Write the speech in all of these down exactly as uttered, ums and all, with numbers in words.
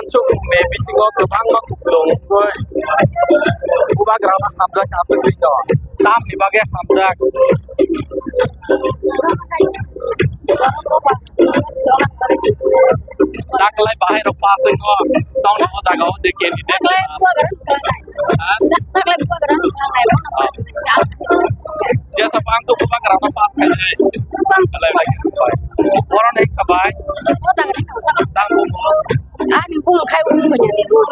Chukni bisingo kwbangma kuplung tei bubagrano hamjak aswk twi tong. Tamni bagwi hamjak? Taklai bahai rok pass wngkha. Tongno o jaga o je candidate. Taklai bubagra swkang nai. Ha? Taklai bubagra swkang nai. Ah. Jesa bang tu bubagrano pass khainai. Bang. Taklai bai. Oro nei khabai. O jaga ni khabai. Tang bumo. Ani bung khai bung banya ni bung.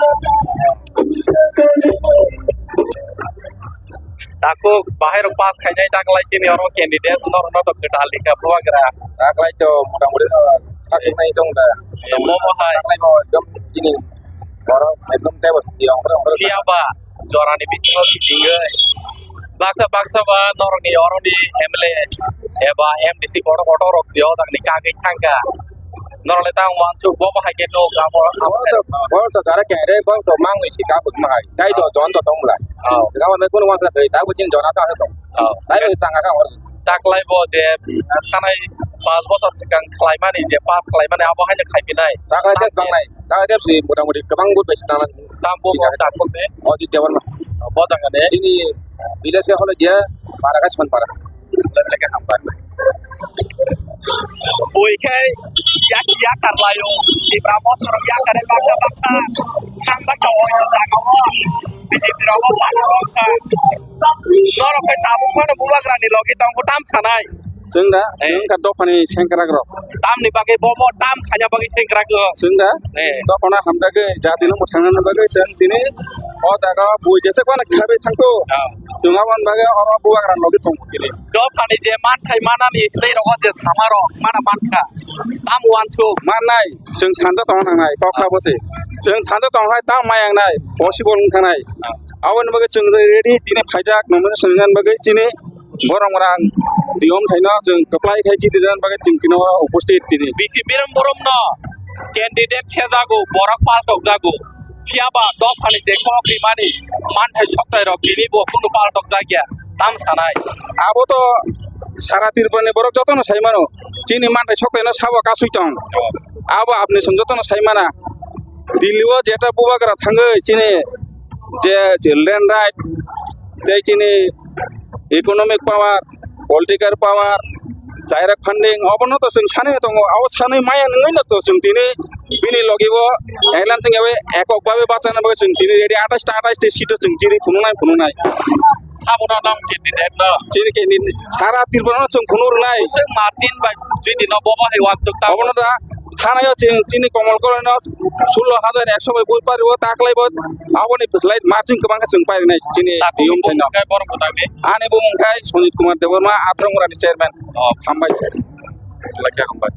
Takhuk bahai rok pass khainai taklai chini oro candidate norok no to kwtal likha bubagra. Taklai to motamoti, uh, khasuk nai chong da. Momo hai. Taklai bo ekdom chini oro ekdom tebo siyong oro oro. Phiya ba jorani bisingo sitingwi baksa baksa ba norokni oroni M L A eba M D C kotor kotor rok si o dagni kagwi thangkha. Norok le tang uansuk bo bo hai khe nuk abo abo. Bo to, bo to jara kere bo to mangwi si ka buk mahai. Tai to jon to tong lai. Oh. Ga wan kun wan sa tai ta bu chin jona ta to. Oh. Tai bai tang ka or. Taklai bo je thanai pas bosor swkang khlaimani je pass khlaimani abo hai khe khai pinai. Taklai de bang nai. Taklai de si mota moti kwbang but bai tang. Tam bo bo takhuk de. O ji tebor ma. Bo tang de. Chini village ke holo dia para ka chon para. Bui khe yak yakar laio. Tipra motor yakare baksa baksa. Thang baksa oyo jaga o. B J P rok o baksa baksa. Norok khe tabuk phano bubagrani logi tong tam sanai. Chwng da, eh, chwng kha dophani sengkrak rok. Tamni bagwi bo bo tam khaina bagwi sengkrak o. Chwng da, eh, dophano hamjagwi jatino mwthangna bagwi chwng tini o jaga o bui jesa kono khabe thangto. Ah. Chwng aboni bagwi oro bubagra logi tong kiri. Dophani je manthai manani tei rogo je samarok mana mankha. Tam uansuk. Mannai, chwng thansa tongna nangnai, kok kha bosi. Chwng thansa tongnai, tam maya wngnai, possible wng thangnai. Aboni bagwi chwng ready, tini phaijak, nomination wngna bagwi chini borok rang riyom thaino chwng kwplai khai chini rwna bagwi chwng tini oro upasthit tini. Bisi birom boromno candidate sejago, borok paltok jago. Phiya ba dophani je kok rimani manthai soktai rok tini bo phunuk paltok jakya tam sanai. Abo to sara Tripura ni borok jotono sai mano. Chini manthai soktai no sabo kasui tong. Abo apni song jotono sai mana. Delhi o jeta bubagra thangwi chini je, je land right tei chini economic power, political power, direct funding, obono to chwng sanwi tongo. Abo sanwi maya nungwi no to chwng tini bini logi bo elan thwngya bai ekok babe bachana bagwi chwng tini ready atais ta atais ti seat o chwng chiri phunuknai phunuknai. Sabono nang candidate no. Chini candidate sara Tripura no chwng phunuk rwnai. Chwng Martin bai jodi no bobo hai wansuk ta. Obono da Thanaio chini Komol Koloi no sullo hajar ekso bai bui pari o taklai bo aboni lai marching kwbang khe chwng pai rwnai chini D M thaino. Borok bwtangni? Ani bumung khai Sonjit Kumar Debbarma, Atrangurani chairman. Oh. Hambai. Lekha hambai.